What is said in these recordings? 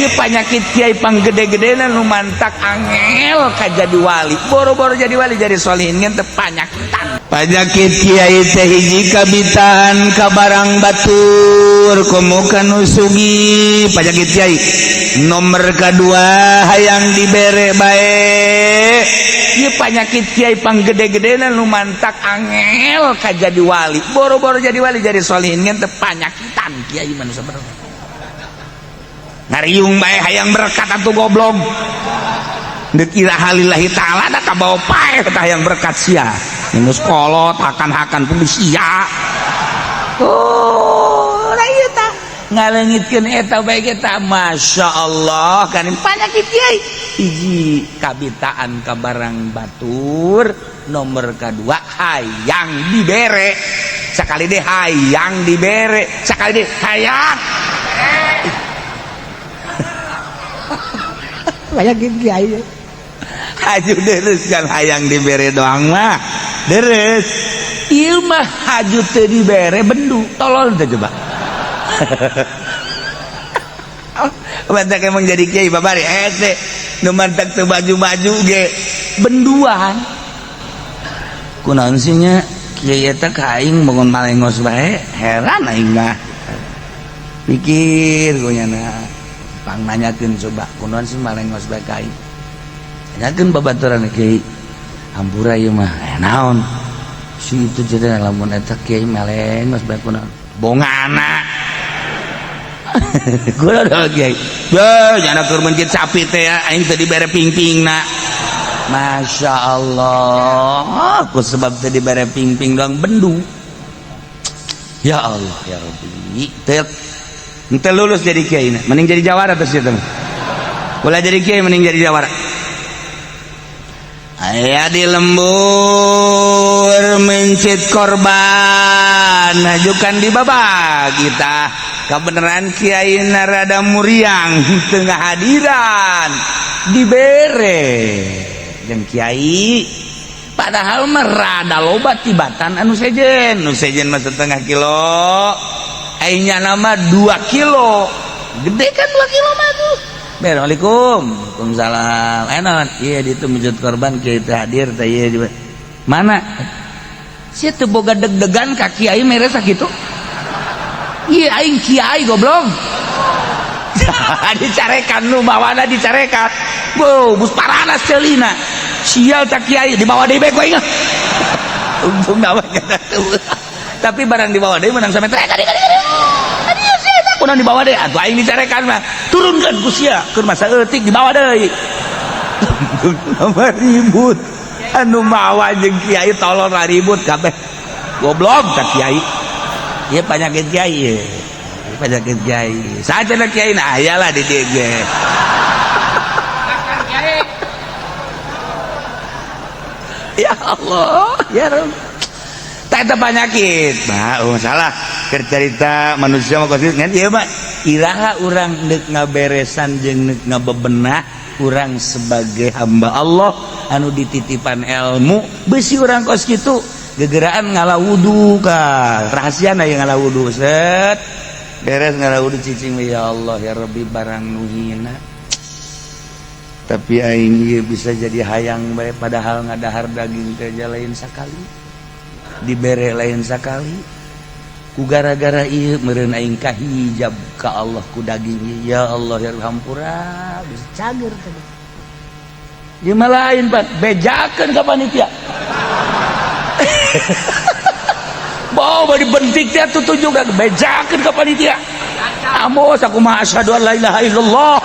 Ieu panyakit kiai panggede-gedena nu mantak angel ka jadi wali. Boro-boro jadi wali jadi solihin ngan teu panyakitan. Panyakit kiai teh hiji kabitan ka barang batur komo ka nu sugih. Panyakit kiai nomor kadua hayang dibere bae. Ieu panyakit kiai panggede-gedena nu mantak angel ka jadi wali. Boro-boro jadi wali jadi solihin ngan teu panyakitan kiai mah nu sabenerna. Ngariung bae hayang berkat atuh goblok. Deuk iraha lillahi ta'ala da kabawa paeh tah hayang berkat sia. Geus kolot hakan-hakan pun sia. Oh, lah ieu tah ngaleungitkeun eta bae kita Masya Allah kan panyakit kiai. Hiji kabitaan ka barang batur, nomor kadua hayang dibere. Sakali deh hayang dibere, sakali deh hayang. Panyakit kiai. Haju deres kan hayang dibere doang mah. Deres. Ieu mah haju teu dibere bendu, tolol teh coba. Mantak emang jadi kiai babari hese nu mantak teu baju-baju ge benduan. Kunaon sih nya kiai eta ka aing bangun malengos bae, heran aing mah. Pikir ku nyana pang nanyakeun coba kunaon sih malengos bae ka aing. Nanyakeun babaturan kiai hampura ieu mah naon si itu jadi lamun eta kiai malengos bae kunaon bongana. Gua udah kiai. Ye, nyana keur mencit sapi teh ya, aing teu dibere pingpingna. Masya Allah, aku sebab teu dibere pingping doang bendu. Ya Allah ya Rabbi. Teu teu lulus jadi kiai na. Mending jadi jawara terus ieu teh. Ulah jadi kiai mending jadi jawara. Aya di lembur mencit korban ajukan di babak kita kebenaran kiai narada muriang tengah hadiran dibere jeung kiai padahal mah rada loba tibatan anu sejen nu sejen mah setengah kilo aing nama 2 kilo gede kan 2 kilo mah tuh. Assalamualaikum. Waalaikumsalam. Naon? Iya di itu mencit korban kiai teh hadir teh ieu mana? Sia teu boga deg-degan ka kiai mere sakitu? Iya aing kiai goblok. Dicarekan nu bawana dicarekan. Wow, bus paranas celina. Sial tak kiai dibawa deui bae ku aing. Untung namanya Tapi barang dibawa deui menang sampe trek. Kunaon dibawa deui? Atuh aing dicarekan mah. Turunkeun ku sia keur masa eutik dibawa deui. Nama ribut. Anu mawa jeung kiai tolol ribut kabeh. Goblok tak kiai. Ieu panyakit kiai ieu. Panyakit kiai. Saja kiai nah aya lah di dieu ge. Ya Allah, ya Rabb. Tak eta panyakit. Bah, oh salah. Keur carita manusia mah kos ngan ieu mah iraha urang deuk ngaberesan jeung deuk ngabebenah urang sebagai hamba Allah anu dititipan ilmu beusi urang kos kitu gegeraan ngala wudu ka rahasiana yang ngala wudu set beres ngala wudu cicing ya Allah ya Rabbi barang nu hina tapi aing ieu bisa jadi hayang bae padahal ngadahar daging teh lain sakali dibere lain sakali ku gara-gara ieu meureun aing kahijab ka Allah ku daging ya Allah ya hampura bisa cager teh ieu mah lain Pak bejakeun ka panitia. Bawa dibentik teh tutunjukan bejakeun ka panitia. Amos aku mah asyhadu an la ilaha illallah.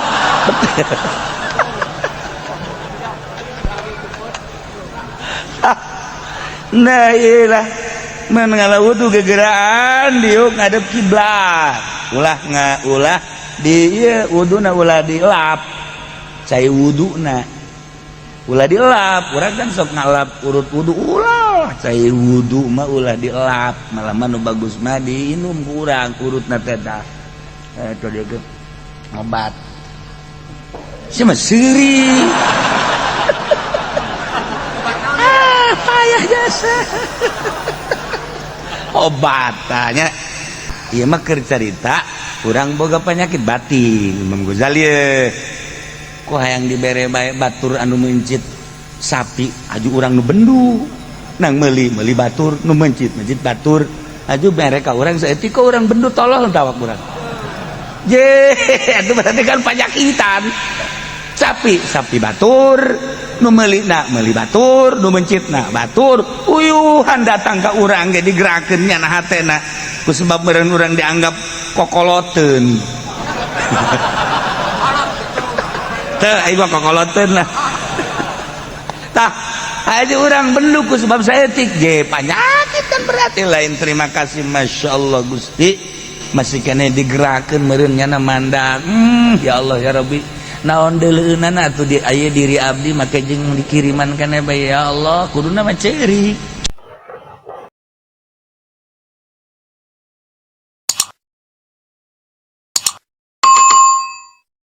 Nah iyalah men ngala wudu gegeraan diuk ngadep kiblat ulah nga ulah di ieu wuduna ulah dilap cai wuduna ulah dilap urang kan sok ngalap urut wudu ulah cai wudu mah ulah dilap malah mah nu bagus mah diinum ku urang urutna teh tah eta dia ge obat sia mah seuri. Ah payah jasa obat tanya ieu mah keur carita Urang boga penyakit batin. Imam Ghazali ku hayang dibere bae batur anu mencit sapi, aju urang nu bendu nang meuli meuli batur nu mencit mencit batur, aju mere ka urang saeutik, kok urang bendu tolol tawak urang je. Itu berarti kan penyakitan. Sapi sapi batur, nu meuli na meuli batur, nu mencit na batur, uyuhan datang ka urang ge digerakeun nya hatena ku sebab meureun urang dianggap kokoloteun. Teu aing mah kokoloteun lah. Tah, aja urang bendu ku sebab saeutik je panyakit kan, berarti lain terima kasih, Masya Allah Gusti masih kene digerakkeun meureun nyana mandak. Ya Allah ya Rabbi, naon deuleunan atuh di aya diri abdi make jeung dikiriman kene bae. Ya Allah, kuduna mah ceurik.